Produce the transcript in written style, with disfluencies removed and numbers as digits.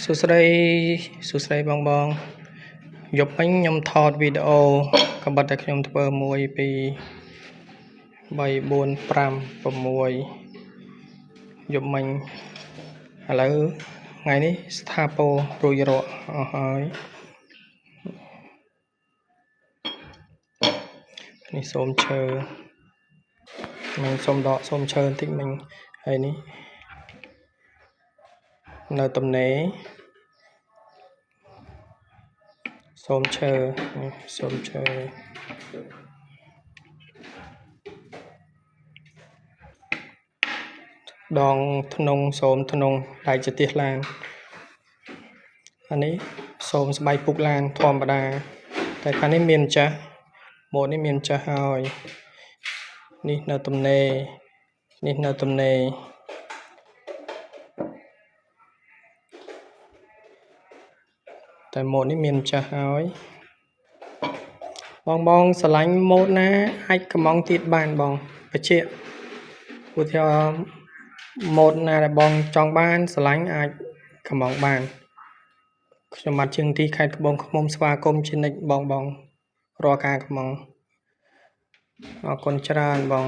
សួស្តីសួស្តីបងបងយប់មិញខ្ញុំថតវីដេអូកបិតតែខ្ញុំធ្វើ1 2 3 4 5 6យប់មិញឥឡូវថ្ងៃនេះស្ថាពររួចរាល់អស់ហើយនេះសូមឈើមិញសូមដកសូមឈើបន្តិចមិញហើយនេះនៅទំនេរសូមឈើនេះសូមឈើដងធ្នង់សូមធ្នង់ដៃចទាះឡានអានេះសូមស្បៃពុកឡានធម្មតាតែខាងនេះមានម្ចាស់ម៉ូតនេះមានម្ចាស់ហើយនេះនៅទំនេរនេះនៅទំនេរតែម៉ូតនេះមានម្ចាស់ហើយបងបងស្រឡាញ់ម៉ូតណាអាចកំងទៀតបានបងបញ្ជាក់ឧទាហរណ៍ម៉ូតណាដែលបងចង់បានស្រឡាញ់អាចកំងបានខ្ញុំបាទជាងទីខេត្តត្បូងឃ្មុំស្វាគមន៍ជានិច្ចបងបងរាល់ការកំងអរគុណច្រើនបង